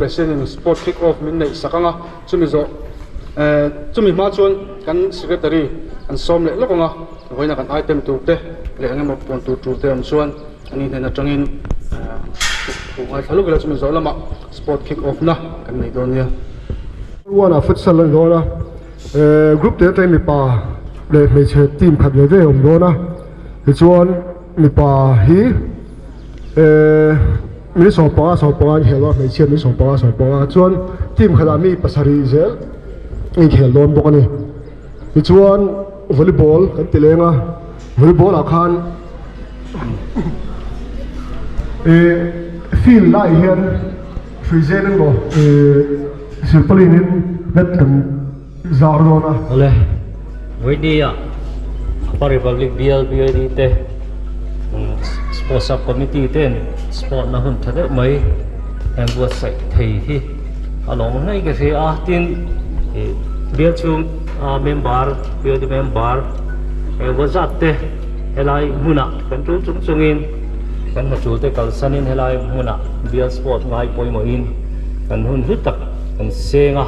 President in Sport Kick Off min neih sak ang a, chumi zawh chumi hma chuan kan Secretary an sawm leh lawk ang a, vawiina kan item tur te leh eng emaw puan tur tur te awm chuan an inhnen atangin thu ngaithla lawk ila chumi zawh lamah Sport Kick Off na kan nei dawn nia. One ah futsal a ni dawn a, group te atangin mipa leh hmeichhe team khat ve ve a awm dawn a, tichuan mipa hi Min sawmpanga sawmpanga an khel a, hmeichhia min sawmpanga sawmpanga chuan team khatah mi pasarih zel a inkhel dawn bawk a ni. Tichuan volleyball kan ti leng a, volleyball ah khan ih field laiah hian hrui zel emaw ih silpaulin in net kan zar dawn a. Awle, Vawinia Upper Republic Bial BID te Sports Sub Committee ten sport na hun tha deuh mai an buatsaih thei hi a lawm ngei ka hria a, tin ih bial chhung a member BID member engemaw zat te helai hmunah kan tul chung chungin kan hnatul te kalsanin helai hmunah bial sport ngai pawimawhin kan hun hlu tak kan seng a.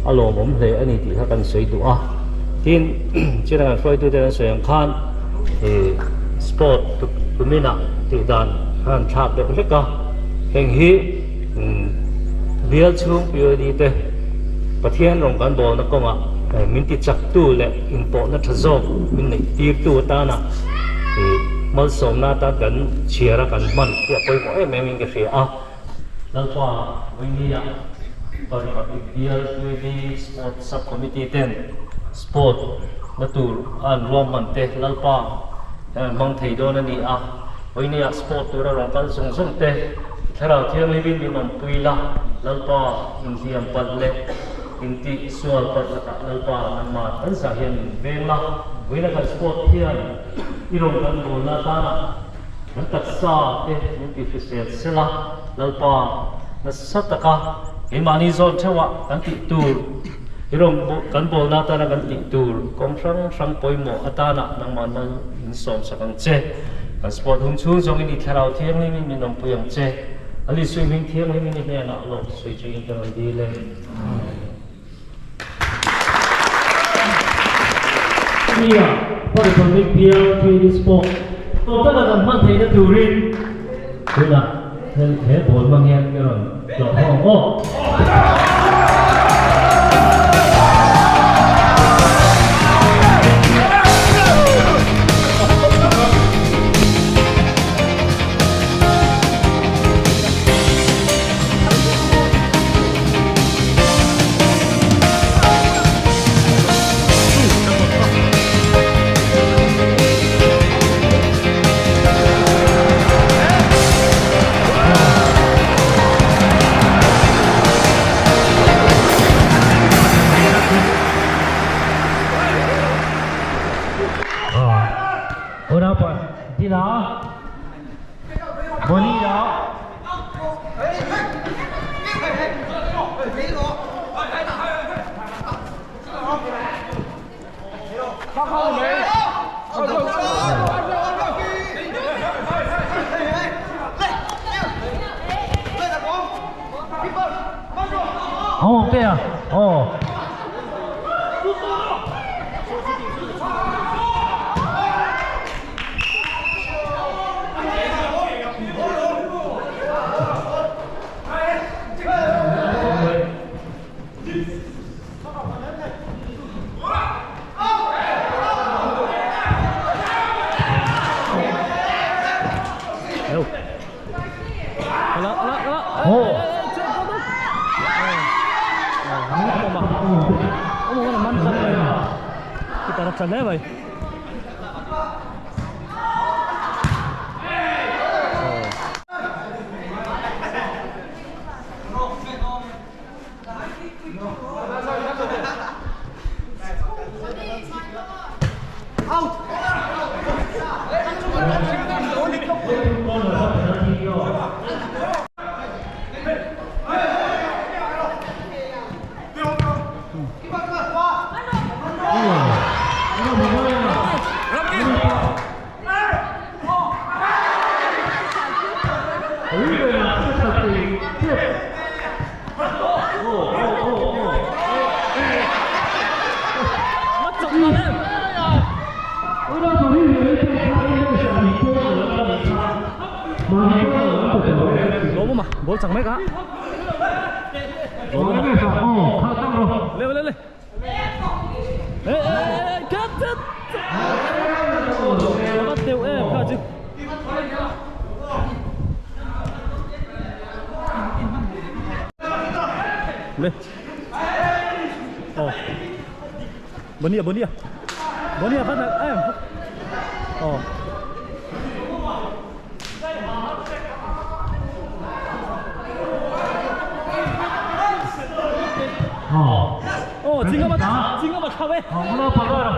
A lawmawm hle a ni tih kha kan sawi duh a, tin chirang an hruaitute an sawi ang khan ih sport tuminah tih dan kha an thlak deuh hlek a, heng hi bial chhung POD te Pathian rawng kan bawlna kawngah min ti chaktu leh inpawhna tha zawk min neih tirtu atana ih malsawmna atan kan chhiar a kan hman hi a pawimawh em em in ka hria a. Lalpa Vawinia Republic Bial UAB Sport Sub Committee ten Sport na tur a an ruahman te Lalpa hian an hmang thei dawn a ni a, Vawinia Sport tura rawn kal zawng zawng te Thlarau Thianghlimin min awmpui la, Lalpa inhliam palh leh intih sual palh lakah Lalpa nangmah kan zah hian min veng la, Vawiina kan Sport hian i rawn kan bawlna atana Kan taksa te min ti hrisel sela, Lalpa nasa taka keimahni zawn theuhah kan tih tur, i rawn kan bawlna atana kan tih tur kawng hrang hrang pawimawh atana nangmah mal min sawm sak ang che. Kan sport hun chhung zawngin i thlarau thianghlimin min awmpui ang che. A Lisui hming thianghlimin i hnenah lawm sawi chungin ka rawn dil e. Amen. Nia, Republic Bial Tennis pawh tawp taka kan hman theihna turin tunah he ball hmang hian ka rawn tlawh ho ang aw. Goal chak mek a. Le le le. Ê ê ê cắt cắt. Bắt tiêu em kha chứ. Le. Ồ. Bonia Bonia. Bonia bắt được em. Ồ. Ồ, chính mà khao ấy. Nó phải rồi.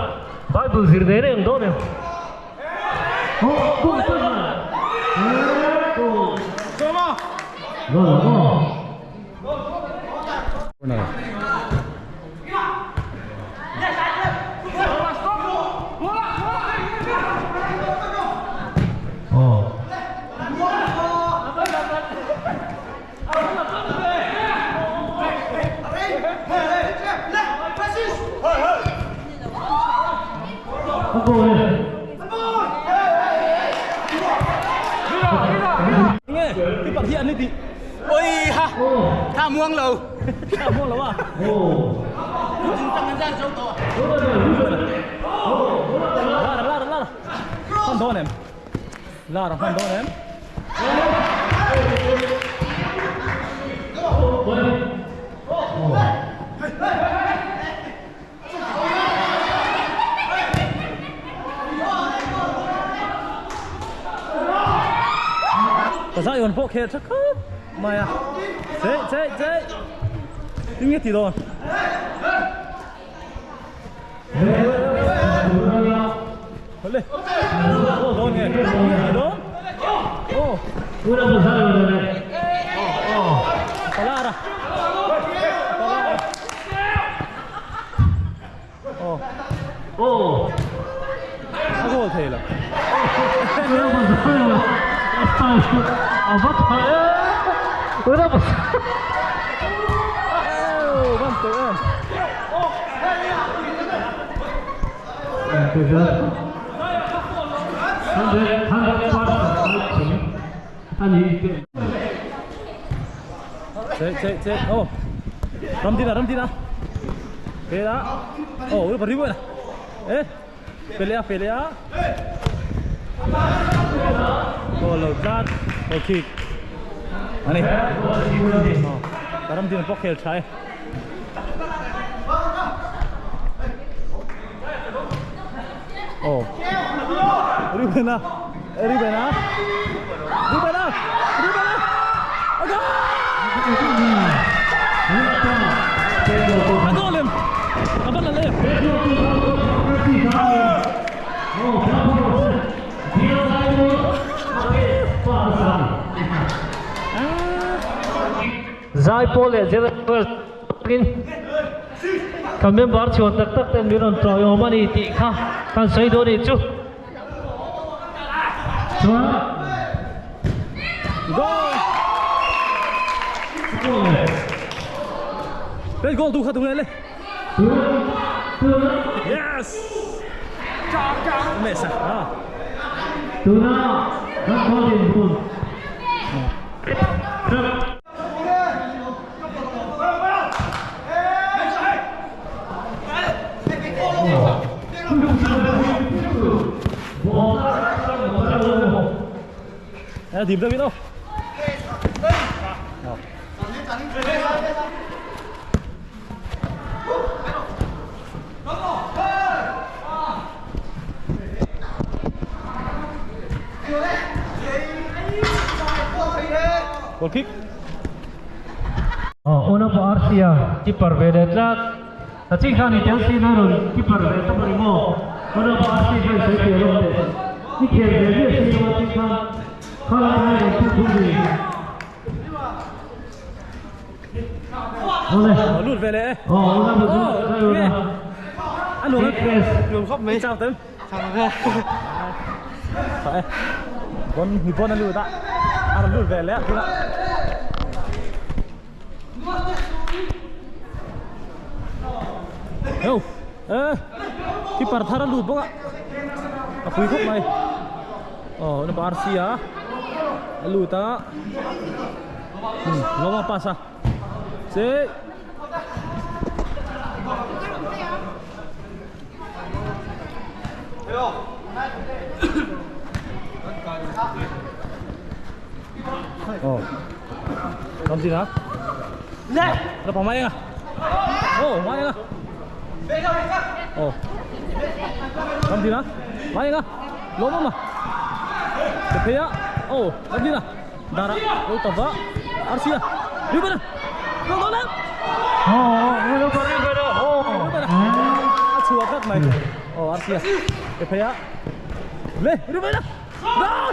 Bible zir de ne ndo ne. Oh, tu tu. Go go. Này. Oh. Nghe, cái bạn hiện đi thì. Ôi ha. Tha muông lầu. Tha muông lầu à? Lara lara lara. Fan đón em. Lara fan đón em. Có sao còn bộ khe chắc không? Mày à? Chế chế chế. Tiếng nghe thì rồi. Lên. Ô đón nghe. Đón. Ô. Lara. Ô. Ô. Ô thầy là. Chế chế chế. Ô. Ramdina Ramdina. Thế đó. Ô, ui bật đi này. Ê. Pelea pelea. Ô lầu cát. Ok. Anh này. Ramdina bóc khel trái. Ô. Rubena. Rubena. Rubena. Rubena. Agolem. Agolem lên. Zai pole zela in kan member chuan tak tak ten miron troi omani ti kha kan sei do ni chu chuan goal. Lên goal tu kha tung lên. Yes. Mẹ sao? À. Tuna kan ko din bun. À, tìm ra biết đâu. Goal kick. Oh, una po Arcia, keeper ve tlat. Ta chi khan ni tel si na ron keeper ve ta mo. Una po Arcia khan sai pe ro te. Ni khel ve ve si ma chi khan. Khan na ro tu thu ni. Ole. Lụt về lệ. Oh, una po Ô, Ăn uống Luồng khóc mấy. Chào tấm. Chào tấm. Phải. Con người con ăn lụt ạ. Ăn lụt về lệ. Đâu? Ê, cái bàn thara lụt bốc ạ. À, quý khúc này. Ờ, nó bảo Arcia. Lụt á. Lawma pass a. Che. Oh. Làm gì đó? Nó bỏ máy à? Ồ, máy à? Ồ. Làm gì đó? Máy à? Lốm mà. Cái thế á. Ồ, làm gì nào? Dara, ôi tập vợ. Arsia. Đi bên nào. Go go lên. Ồ, đi bên nào. À, chùa cắt mày. Ồ, Arsia. Cái thế á. Lên, đi bên nào. Go!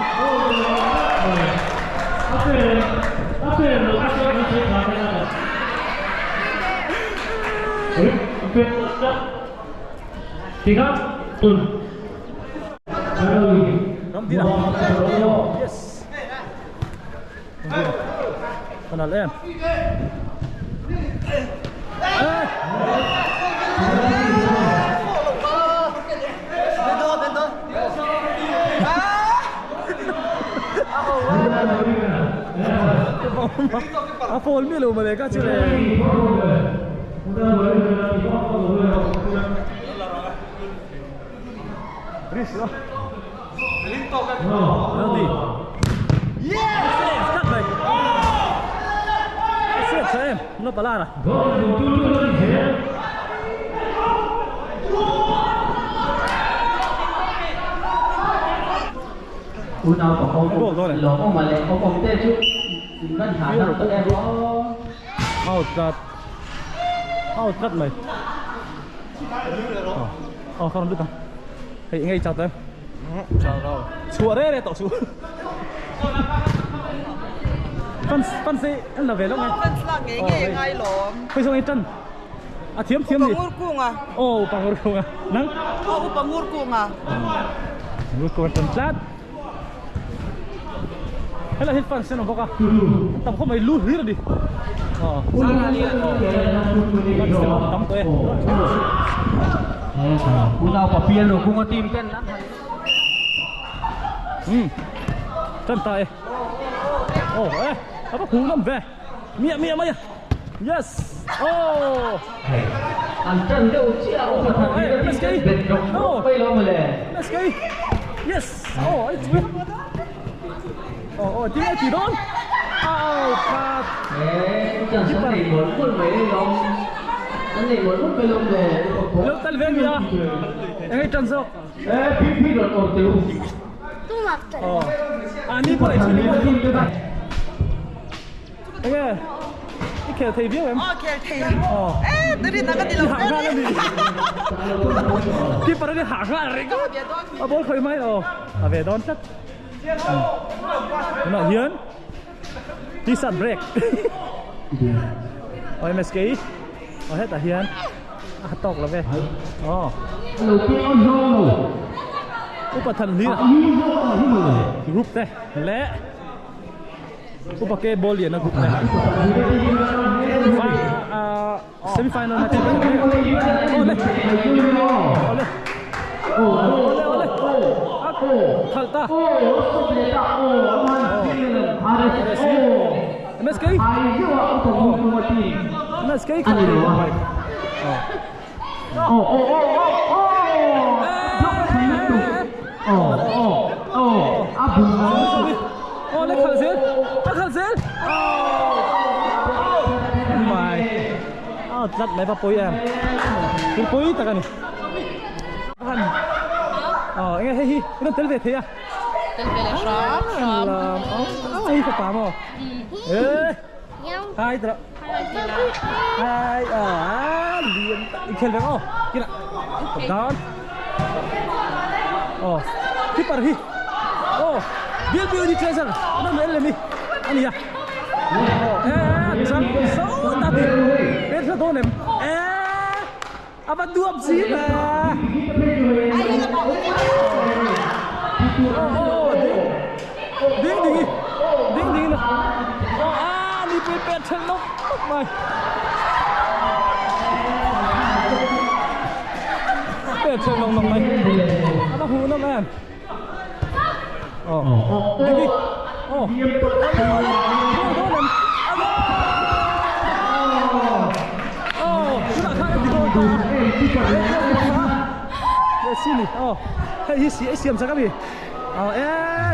Ram đi nào. Yes. Con nào lên. Ê. A phone mi lo mà để các chị này. Đi. Yes! Cắt này. Xếp cho em, nó bảo là. Out cắt. Out cắt mày. Ờ, không biết đâu. Hey, ngay chào em. Chào đâu. Chùa đấy này, tỏ chùa. Phân phân sĩ anh là về lúc này. Phân là nghe nghe ngay lắm. Bây giờ nghe chân. À thiếm thiếm gì? Pangur cung à? Ồ, pangur cung à. Nắng. Ồ, pangur cung à. Pangur cung chân lát. Hay là hết phần xem nó bóc à? Tầm không mày lút hết rồi đi. Ờ. Tắm tôi. Chân tay. Ồ, ê, nó có hú lắm về. Mẹ mẹ mày. Yes. Oh. Hey, let's go. Oh. Let's go. Yes. Oh, it's good. Oh, oh, tiếng chỉ đón. Oh, God. Lúc tan về kìa. Em chân sao? Ờ. À, đi qua lại chỉ đi. Ok. Cái thầy biết em. Ờ, cái thầy. Ờ. Ê, tôi đi nãy cái đi làm cái gì? Cái bà đi hạ ra rồi. À, bố khởi máy rồi. À, về đón chắc. Nó hiến. Đi sat break. Ôi MSK. Ờ hết à hiến. À tóc là về. Ờ. Upa thần lý group đây lẽ upa ke ball liền group này semi final match ole ole ole ole khalta MSK MSK Oh, lekker zin. Lekker zin. Oh my. Oh, dat lấy vào bôi em. Cái bôi ta cái này. Ờ, nghe hay hi, nó tới về thế à? Tới về là sớm, sớm. Ờ, hi phải mà. Ê. Hai rồi. Hai à, liền khel được không? Kia nè. Đó. Oh, keeper hi. Oh, Bill Bill đi treasure. Nó mới lên đi. Anh à. Eh, sao sao ta đi. Biết sao tôi này. Eh, apa dua gì mà. Oh, ding ding. Ding ding nè. Oh, à, đi bị bẹt chân nó. Mày. Bẹt chân nó mày. Nó hú nó em. Oh, đi đi. Oh. ni aw hei hi si a siam chak a mi aw e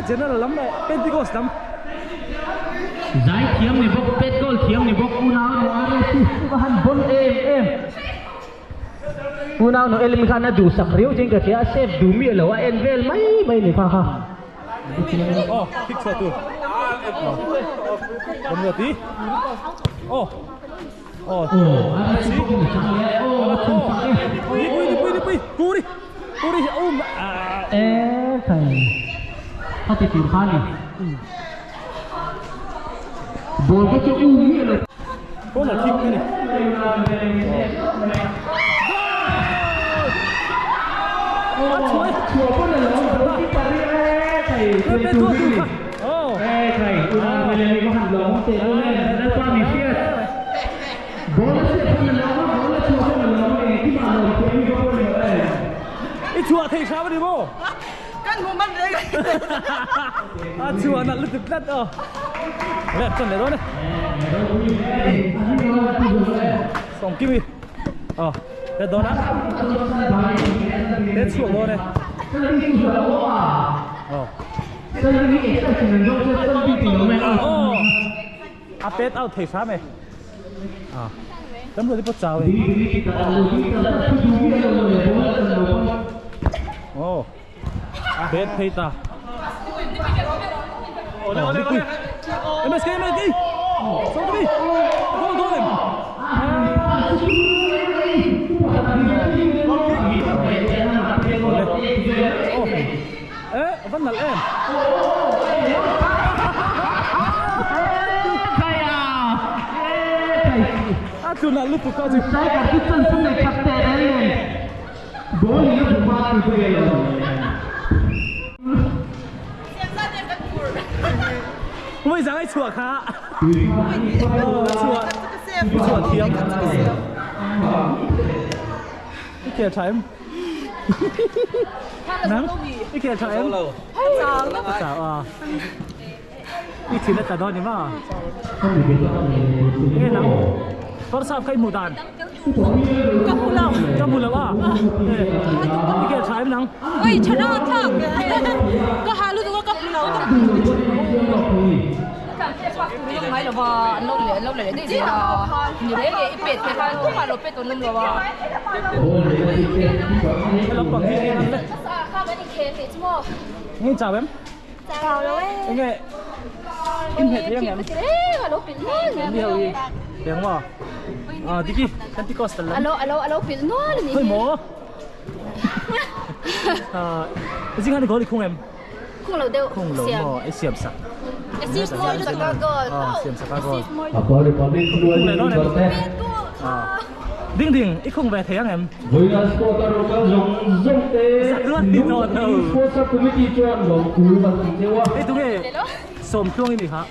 general lam leh pentecost lam. Zai thiam ni bawk pet goal thiam ni bawk unau nu RSC va han bon em em unau nu Elmi khan a duhsak riau chian ka hria a save duh miah lo a en vel mai mai ni kha kha. Aw kick chhuah tur aw Ramruati aw aw si nipui nipui nipui kuri kuri hi a um e khai a ti tur kha ni ball kha chu um miah lo corner kick a ni. I chhuah thei hram a ni maw? Kan hmu man reng. A chhuah nalh lutuk tlat aw. Le chan leh dawn e. Sawmkimi. Aw let dawn a. Let chhuak dawn e. Aw. Aw. A pet out thei hram e. À. Tấm rồi đi bắt chào đi. Ồ. Pet phei ta. Ồ, đi quy. MSK MSK. Xong đi. Go go em. Ồ. Ê, vẫn là em. A tuna lutuk a chu. Striker chu chan chu nei khat teh reng nen ball in a hmu hma tih pawh i lo. Vawi zang ai chhuah kha. Chhuah chhuah thiam. I khel tha em? Nang i khel tha em? Chau a. I thin a tla dawn ni ma? Enge nang First half kha i hmuh dan? Ka hmu lo. Ka hmu lo a? I kel tha em nang? Oi tha rang a thlak. Ka ha lutuk a ka hmu lo. Ngai lo va an lo leh an lo leh daih zel a ni reng e i pet te khan tumah lo pet awm lo a. Lampang hi eng le? Nge chau em? Chào đâu ấy. Enge in het riang em? Ni ho hi. Riang ma. À diki Pentecost lam. Alo alo alo pil nual ni. Hoi mo. À zing han gol i khung em? Khung lo deuh. Khung lo mo i siam sak. Assist moi sak ka goal. À siam sak ka goal. Upper Republic Khung leh dawn em? À ding ding i khung ve thei ang em? Vawiin sport a rawh kal zawng zawng te Zak ruat ni dawn lo. Sports sub committee chuan lawmtu kan ti cheu a. Hei tunge Sawmtluang i ni kha.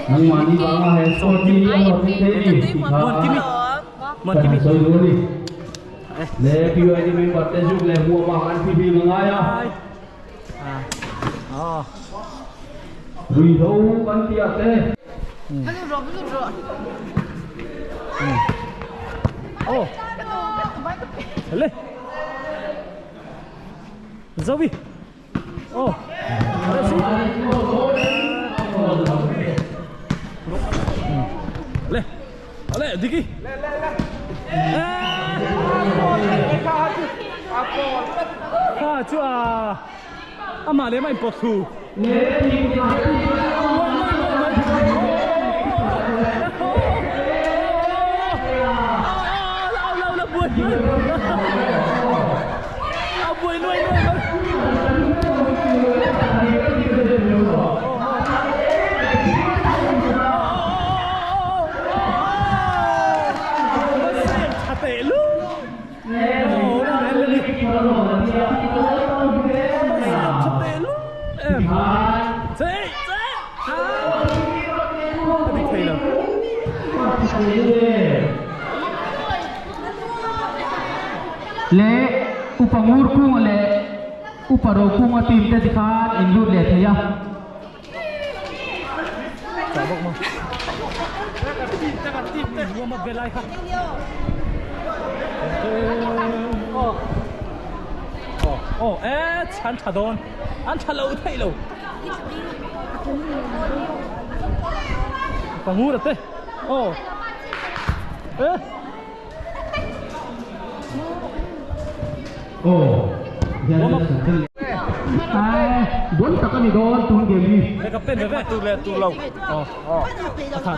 Nangmahni vanga he sport hi a hlawhtling thei ni tih kha Muan Kimi. Muan kan Kimi. han sawi duh a ni. Le PYD member te zuk leh hmuh avang an fihlim a ngai a. Ruihhlo kan tih ah te. Oh. Le. Zoe. Oh. Le. Le, Diki. Le, le, le. Kha chu a amah leh mah in pawt thlu. Le upa ngur kunga leh upa ro kunga team te tikhan in lut leh thei a. Oh e an tha dawn an tha lo thei lo Pangura te oh e Oh bon tak ani dawn tun game hi He captain ve ve tu le tu lo oh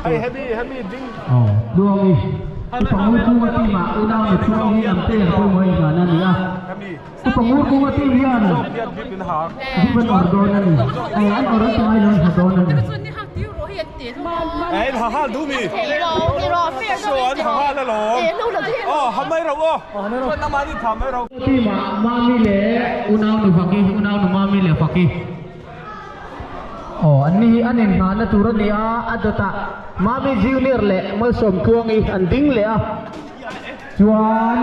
hei hemi hemi ding oh duangi upangur kunga team ah unau ni chuang hi an te an pawimawh a inngahna a ni a upangur kunga team hian ribbon awrh dawn a ni eh an awrh an ti ngai lo an ha dawn a ni. Ei ha hal du mi so an ha hal alawm oh ha mai ro aw chuan amah ni tha mai ro. Team ah Mami leh unau nu Faki unau nu Mami leh Faki. Aw an ni hi an inhnahna tur a ni a, a dawtah Mami Junior leh Malsawm Tluangi an ding leh a, chuan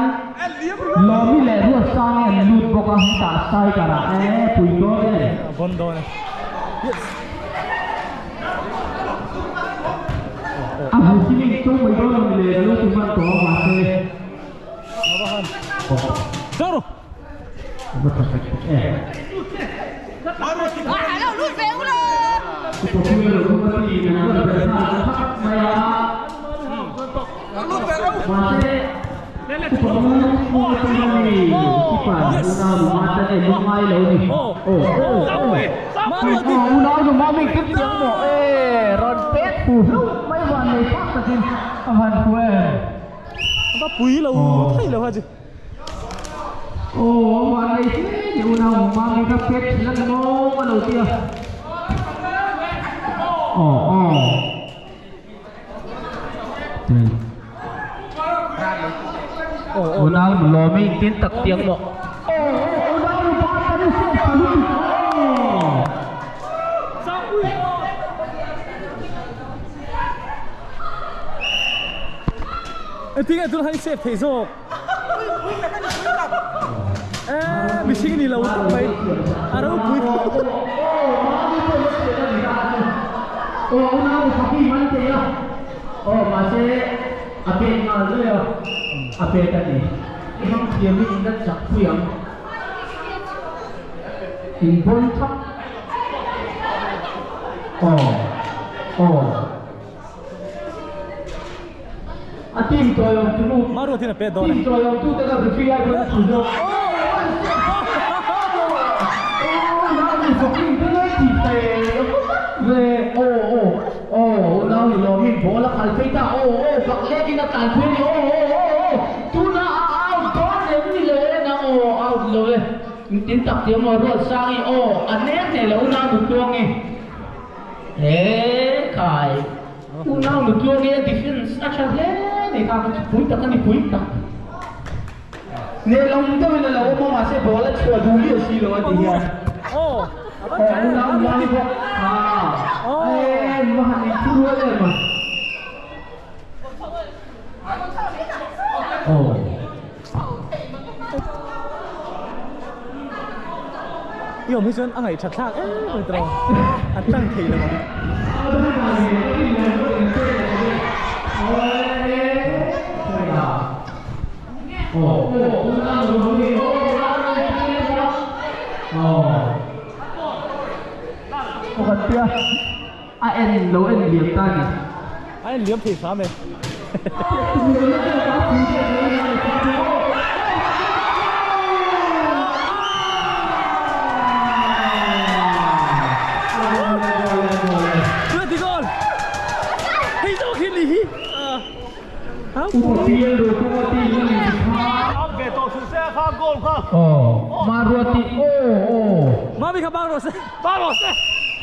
Lawmi leh Ruatsangi an lut bawk a, hetah striker ah e pui dawn e. Bon dawn e. Yes. A hmu chilling chu mai dawn a ni le, ka lo ti hman tawh a mahse. Zoro. Va pui lo thei lo ha chi. Aw van nei hle ni unau mami kha pet thin a ni maw a lo ti a aw aw unau nu lawmi engtin tak tiang maw aw unau nu pa kan i hriat tha lutuk aw. Engtin nge tunah hian i save thei zawk? Eh, mihring ni lo tak mai. A ropui Aw unau Faki man thei a. Aw mahse a pet nghal daih a, a pet a ni. I hmang thiam hi in la chak pui ang. In bawn thap. Aw aw. A team tawiawm tu nu Maruatin a pet dawn e. Team tawiawm tu te kha referee ai pawn a thu zawk. Unau nu tluang hi a defence a tha hle ni kha ka pui tak a ni pui tak. Nelawm deuhin a lo awm a mahse ball a chhuah duh miah si lo a ti hian. Aw unau nu ani bawk ha e va han in thu rual em a. Aw. I awm hi chuan a ngaihthat thlak em em tawh a tlang thei lo ang. A en lo en liam ta ni. A en liam thei hram e. Bloody goal! Hei zawk hi ni hi. Upa Pial Rokunga team a ni kha. Aw, Maruati aw aw. Mami kha bang rawh se, bang rawh se.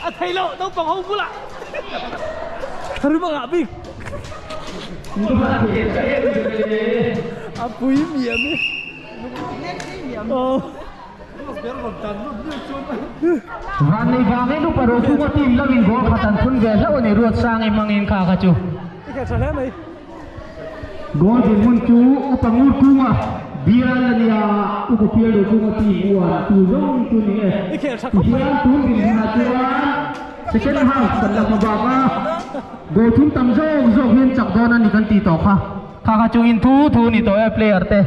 A thei lo, naupang ho bulah. Thar bangah bik. A pui miam e. Aw. Vannei vangin upa Rokunga team lamin goal khat an phun ve hlauh a ni Ruatsang i hmangin kha kha chu. I khelh tha hle mai. Goal dinhmun chu upa ngur kunga bial a nia, upa pial lo kunga team uan tu zawng chu ni e. I khelh tha khawp mai. Tihian tun dinhmunah chuan second half kan la hma bak a, goal thum tam zawk zawk hian chak dawn a ni kan tih tawh kha. Kha kha chu in thu thu ni tawh e player te.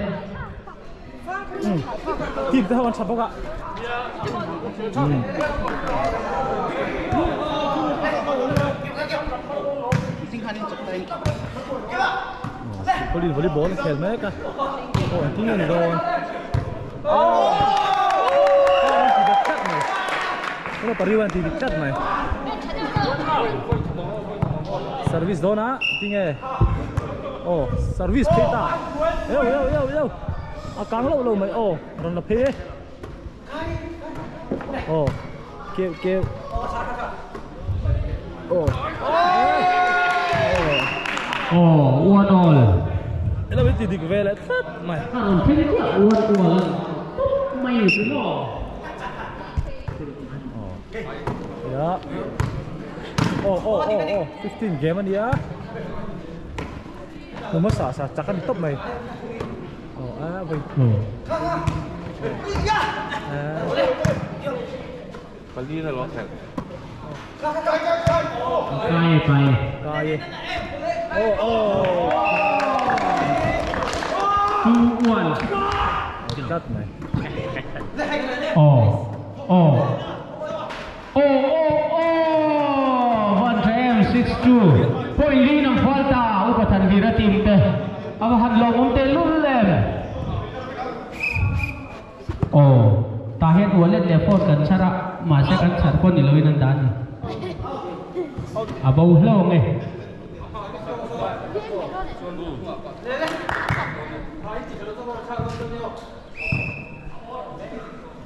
Team te ho an tha bawk a. Sikawlin volleyball an khel mek a. Aw an ting a ni dawn. Aw an ti dik tlat mai. Tuna pariu an ti dik tlat mai. Service dawn a tinge. Aw service phei ta. Eu eu eu eu. A kang loh lo mai aw rawn la phei e. Aw keuh keuh. Aw. Aw one all. Elo i ti dik ve leh tlat mai. A rawn phei chiah one all a tawp mai chu maw. Ya. Aw aw aw aw 15 game a nia. Hmu hmasa sa chak a ni tawp mai. Aw a vawi. Pali na lo khelh. Kai kai. Kai. Aw aw. 2-1. Tlat mai. Aw aw. Aw aw aw. Van tha em 6-2. Point li nang fal ta upa than vira team te. Ava han lawm awm te lul em. Aw tah hian wallet leh phone kan chhar a mahse kan chhar pawh ni loin an dah a ni. A bo hlauh ang e.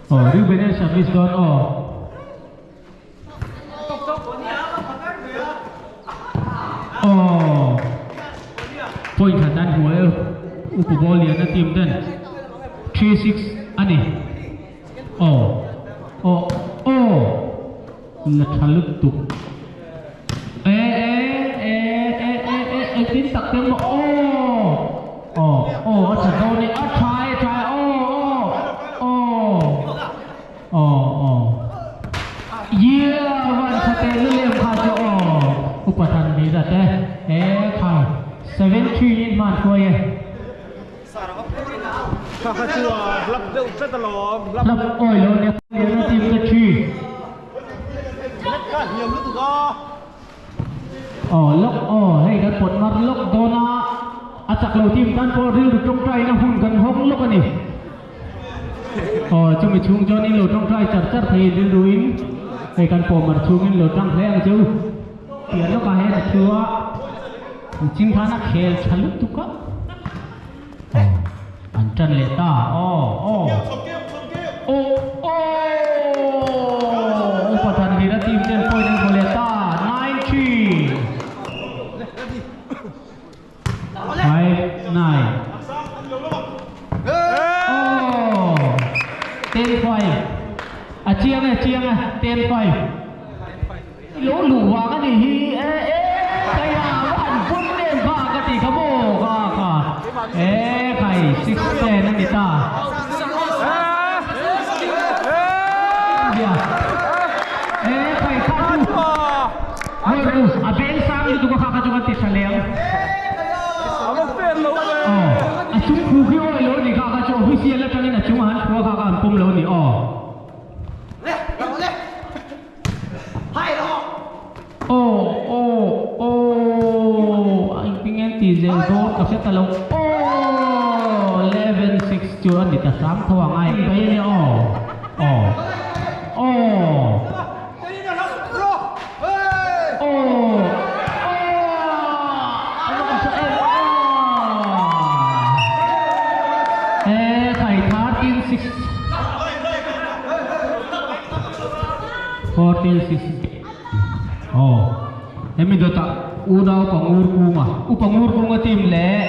Aw Reuben a service dawn aw. Aw point khat an hmu e upa ball lian a team ten 3-6 a ni. Aw aw aw la tha lutuk. E e e e e e engtin tak te maw aw aw aw a tha dawn e a tha e tha e aw aw aw. Aw aw Yeah van tha teh lu lem kha chu aw upa than bi zat e e khai 7-3 in hman hruai e. Kha kha chu a hlap deuh tlat alawm hlap. Hlap awi lo nia lian a team te thi. Let kha hniam lutuk a. Aw lawk aw hei kan pawt mar lawk dawn a a chak lo team tan pawh rilru tawngtai na hun kan hawng lawk a ni. Aw chumi chhung chuan in lo tawngtai char char thei rilru in hei kan pawh mar chhung in lo tang hle ang cheu. Piah lawkah hian a thu a ching khan a khel tha lutuk a. Aw an tan leh ta aw aw aw aw upa than vira team ten point an hmu leh ta 9-3 5-9 aw 10-5 a chiang e chiang e 10-5 Lo luh vang a nih hi e e kaia va han bun em kha ka ti kha maw ka kha e khai 6-10 a ni ta e khai kha chu hoi ru a beng sang lutuk a kha kha chu kan ti tha leng aw a chung thu khi awi lo ni kha kha chu official atangin a chung a han thua kha kha an pawm lo ni aw. Aw aw aw a engtin nge ti zel dawn ka hre ta lo aw 11-6 chu a ni ta hram tho ang a bai a nia aw aw aw aw aw a va kan hre em aw e khai 13-6 14-6 Aw hemi dawtah unau pangur kunga upa ngur kunga team leh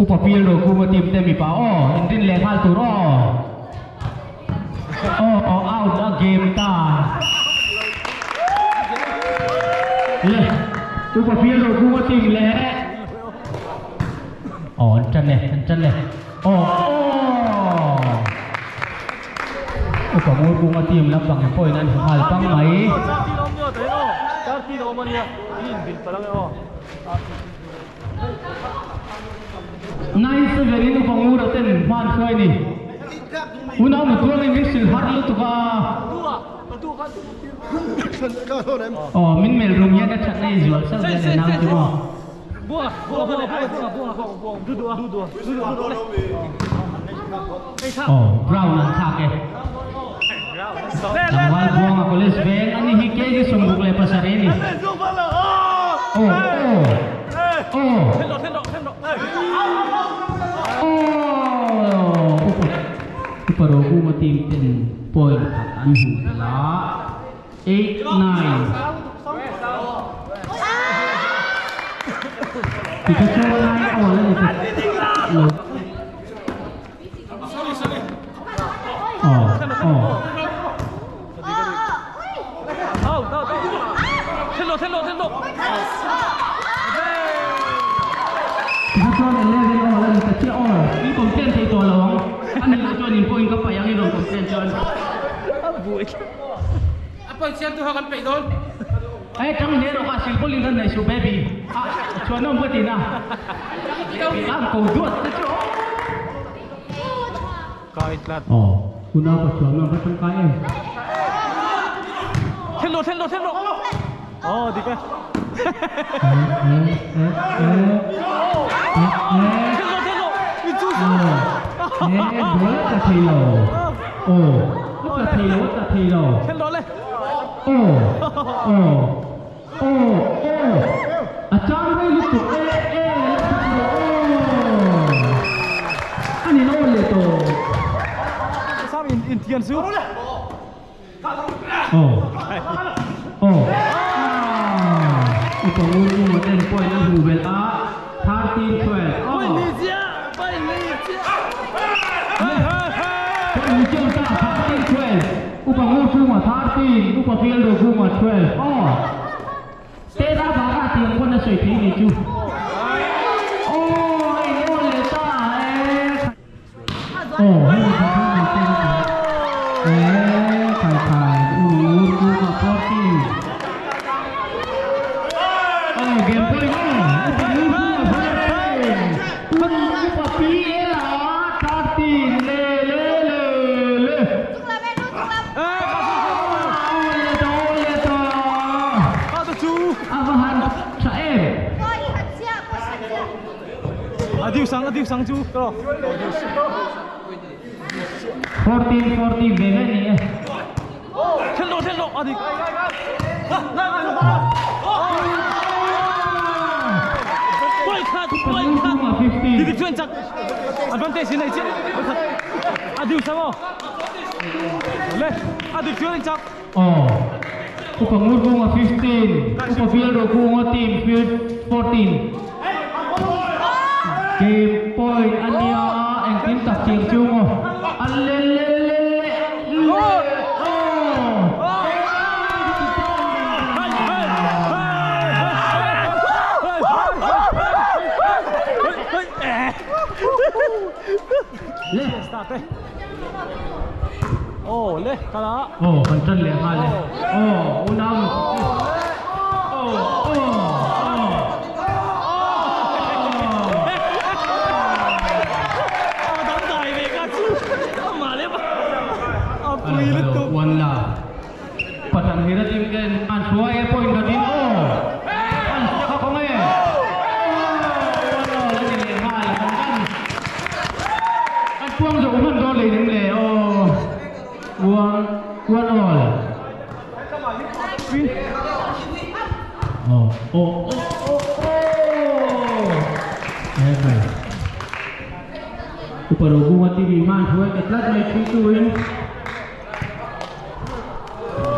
upa pial ro kunga team te mipa aw inrin leh nghal tur aw aw out a game ta le upa pial ro kunga team leh aw an tan e an tan e aw aw. Upa ngur kunga team lampang in pawhin an hmu nghal pang mai. 9 7 in upa ngura ten man hruai ni unau nu tuangin min sil har lutuk a oh min mel rum hian a that na i zual sal vel nau chu maw oh brown an thlak e tlangval buanga college veng ani hi kg 67 ni oh oh oh oh upa ro bunga team ten point khat an hmu tel a 8 9 tikha chuan 9 all ani lo oh oh tikha chuan 11 all ani ta chiah aw in complain thei tawh lo ang ani lo chuan in pawhin ka paih ang i rawn complain chuan Ai tang hle rawh ka silpawlin khan nei suh baby ah chuan awm ka ti na ang ko duat te chu aw unau ka chuan awm ka tangkai em e ball a tla thei lo aw a tla thei lo a tla thei lo aw aw aw aw a chang rei lutuk e e la thlak rawh aw a ni lo leh tawh aw aw upa ngun ngun en point an hmuh belh a 13 12 aw point ni chiang ta 13 12 upa ngur chunga 13 upa field ro bunga 12 aw tena banga tiang pawn a sawi thei ni chu aw a in awn leh ta e aw hei ni kha ni ten e khai khai u ngur bunga 14 aw game point aw upa ngur bunga 14 upa PL a 13 le le le le aw le to le to avahan tha em 14 14 ve ve ni e upa ngur bunga 15 oh upa ngur bunga 15 upa field ro bunga team field 14 game point ania engtin tak chiang chung aw alle le le le le oh le oh kan tan leh nghal e oh unau oh oh oh hello one la patang hira team ten an hruai e point khatin aw an kha kawng e oh one all ani leh nghal kan kan an puang zawh hman dawn lei ning le aw one one all oh oh oh oh oh e khai upa ro bunga tv man hruai ta tlat mai 3 2 in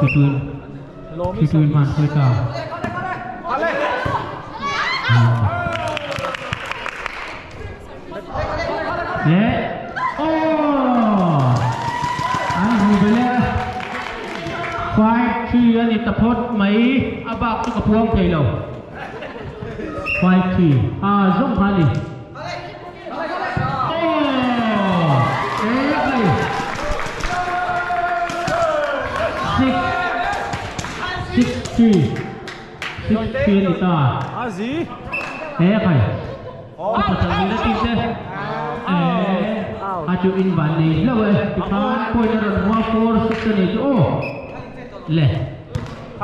3 2 in 3 2 in man hruai ta le oh an hmu bele 5 3 ani ta phawt mai a bak chu ka puang thei lo 5 3 a zawng kha ni oh e khai 6 6 3 6 3 ani ta e khai upa chang ni na team te Kha chu in van nei lo e tikhan point a rawn hua 4 6 ani chu aw le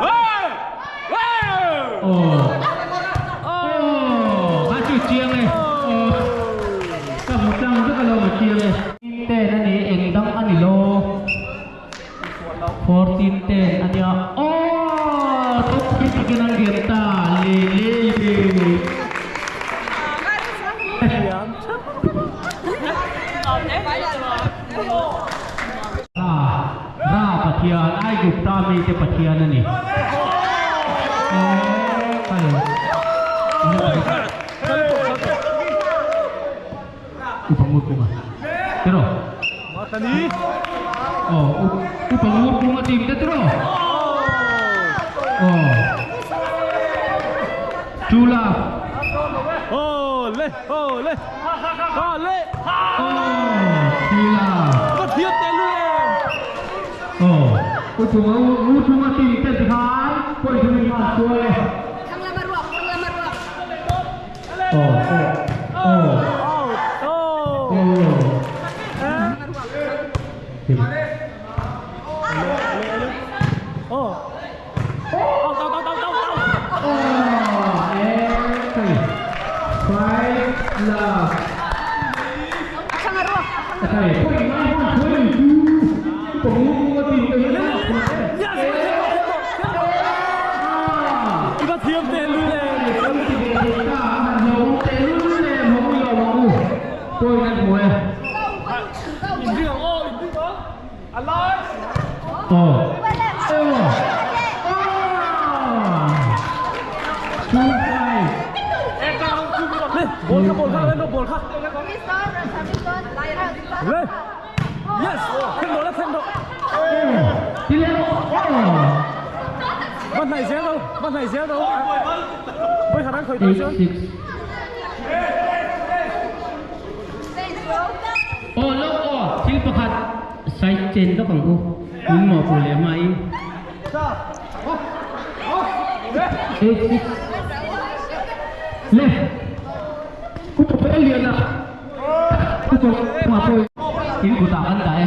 oh oh kha chu chiang e oh ka hmu tlang vek alo ma chiang e ten ani eng dang ani lo 14 10 ania oh top hit takin an lian ta le le le ra ra Pathian ai Gupta mi te Pathian ani upangur bunga tiro Matani oh upangur bunga team te tiro oh chula oh le oh le ha le oh chula Pathian te lu em oh upangur bunga team te khan poi thumi ma suale oh oh oh oh oh oh tao tao tao tao tao oh five love thầy Pathian te lu em tôi đang ngồi oh oh two five lên ball kha lên ball kha lên yes thêm đồ lên thêm đồ đi lên bắt này dễ đâu bắt này dễ đâu với khả năng khởi đầu chưa oh lo oh thil pakhat side chen ka pang u min mo pu le mai 8 6 le ku pe lian na ku ko ma poi in ku ta an dai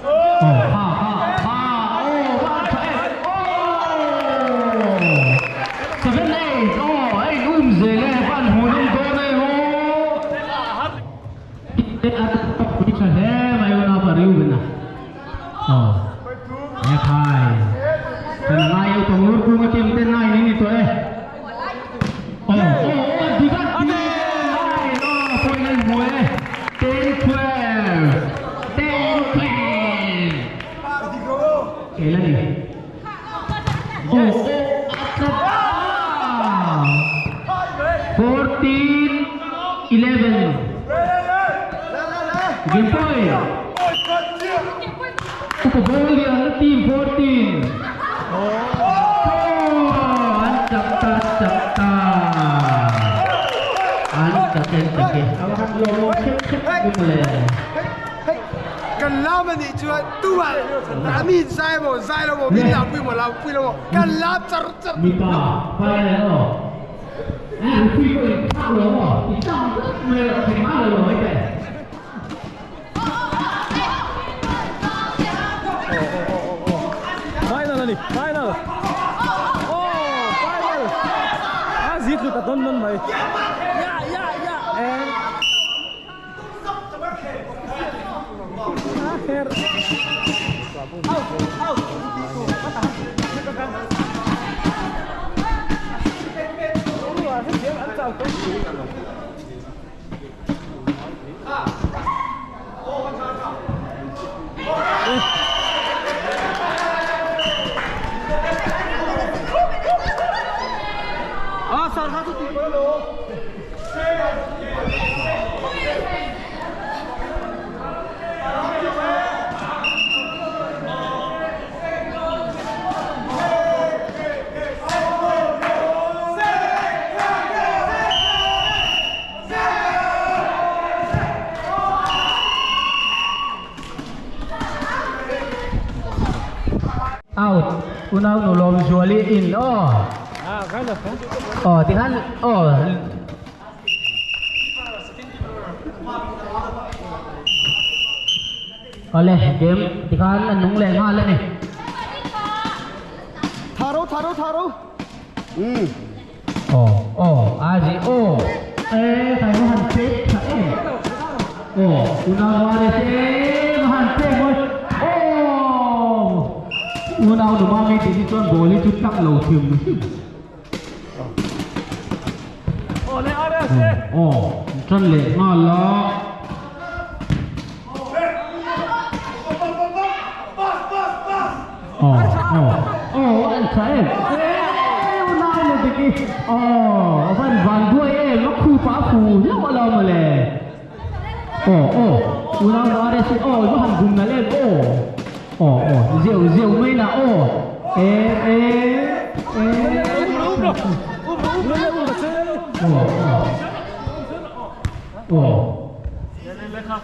oh ha ha ha oh ba tha oh 7 8 oh ai um zele ban hu num do nei ho at tha he mai na pa riu na oh e khai tan ngai au tong ku nga tim ten nai ni ni to e oh oh di ba ane no poi ngai mue 10 12 10 12 kailan ni oh 14 11 game point Upabolia team 14 oh antak ta tak ta antak tak awak lo lo cần làm mà chưa tu à mi sai bộ sai lo bộ mi làm quy một làm quy lo bộ cần làm chặt chặt mi pa pa le o à quy ko thak lo i tang me thai ma lo mai pe final này final oh final à giết được cả tuần mày ya ya ya em akhir out out Out unau no lom zuali in oh oh thì hắn oh Ole game tikhan an nung leh nghal a ni. Tharo tharo tharo. Aw aw a zi aw e kai va han pek tha em aw unau va re se va han pek mawi aw unau numa mi tih hi chuan ball hi chu tak lo thim hrim aw tan leh nghal a. Aw aw aw an tha em eee unau nu diki aw a van van duai em a khup ah a fu hlauh alawm mawle aw aw unau nu rsa aw i va han bum nalh em aw aw aw zeuh zeuh mai lah aw e e e aw aw aw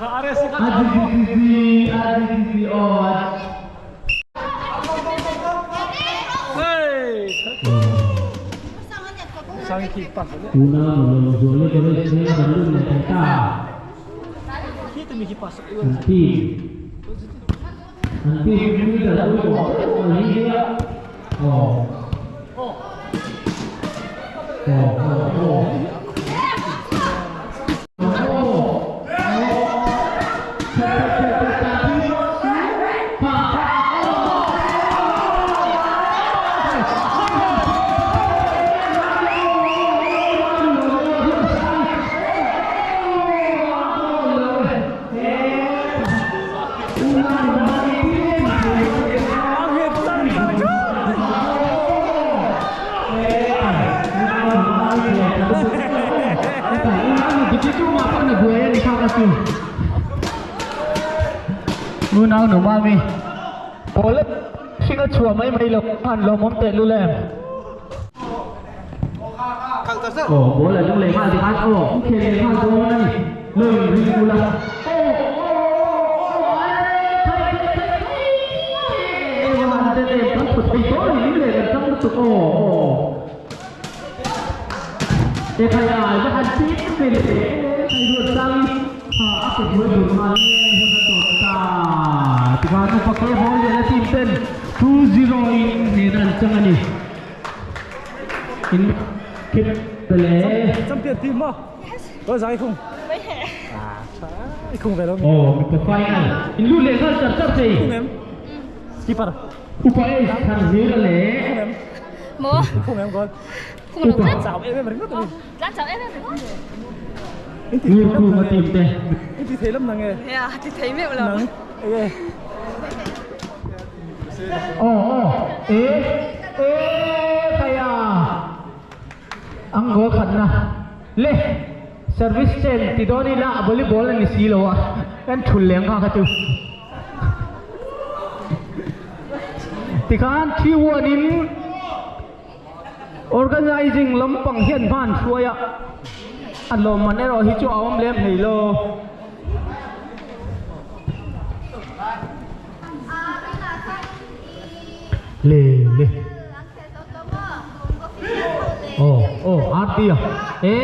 a dik dik dik a dik dik aw Tuna Lawm Zuala College te kan lut leh thei ta. An team an team leader pawimawh tak mai hi aw aw aw aw. Unau nu mami pawl hring a chhuah mai mai lo khan lawmawm teh lul em aw ball a lung leh nghal tikhan aw khel leh nghal dawn a ni lawin ring ula aw kan thut thei tawh ni leh kan tang lutuk aw aw e khai ai va han pit ve le khai ruat sang ha a ke buai bur ma le hun a tawp ta tikhan upa ke ball lian a team ten 2-0 in nen an chang a ni in khep le Champion team ma có giải không? À, không về đâu. Oh, mipa final. In lu leh nghal char char thei. Không em. Skipper. Upa e thar zir le. Không em. Mo. Không em con. Không được rất. Chào em em rất rồi. Lan chào em em. Ngir khu ma team te. Em thì thấy lắm nè nghe. Yeah, thì thấy mẹo lắm. Nắng. Ê. Oh, oh. Ê, ê kaya. Ang go khat na. Le. Service chen ti doni la volleyball ani si lo a. Kan thul leng kha kha chu. Tikhan 3-1 in organizing lampang hian van hruaia an lawm man erawh hi chu a awm lem hlei lo. Le le. Oh oh RT a. E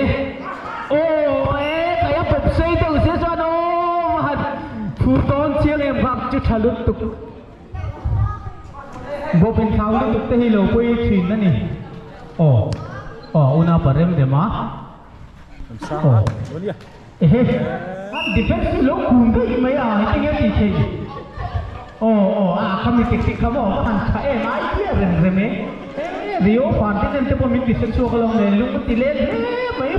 oh e kai a pawp sei deuh se chuan aw han phur tawn chiang em bak chu tha lutuk. Bawp in thau lutuk te hi lo pawi thin a ni. Aw aw una parem dem a. Aw ehe defense chu lo kun daih mai a heti nge tih theih. Aw aw a khami tik tik kha maw han tha em a idea rem rem e. E Rio Ferdinand te pawh min ti hre chhuak alawm le lung a ti let hle mai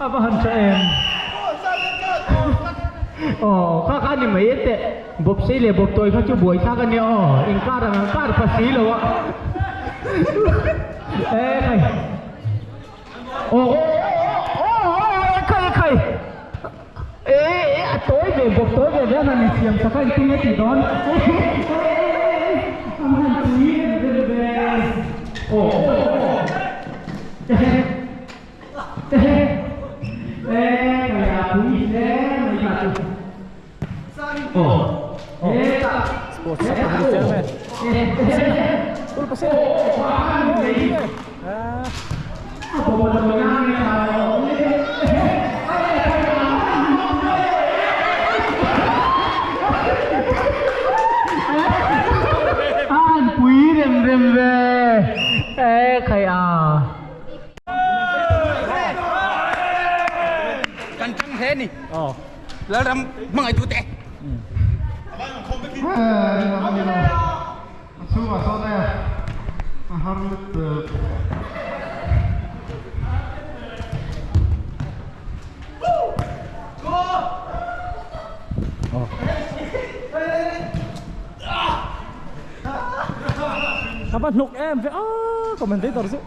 a va han tha em. Aw kha kha ni mai e teh. Bawp sei leh bawp tawi kha chu buai thlak a nia aw, inkar ang ang kar pa si lo a. E khai. Aw aw aw aw e khai e khai. E e a tawi ve bawp tawi ve ve han insiam sak a engtin nge tih dawn. E e e an han tui em em ve. Aw aw aw. E e e khai a pui hle mai kha chu. Sports sub committee chairman. Ul pasir. Ah. hle ni Lalram hmangaih tu te. Apa hnuk em ve a commentator chu.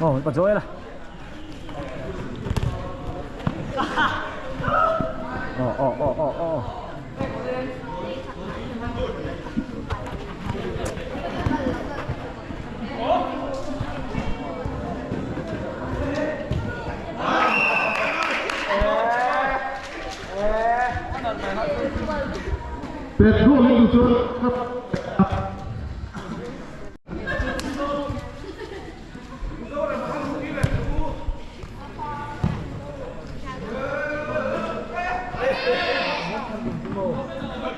Oh, pa Joel. Oh, oh, oh, oh, oh. Pet goal in chu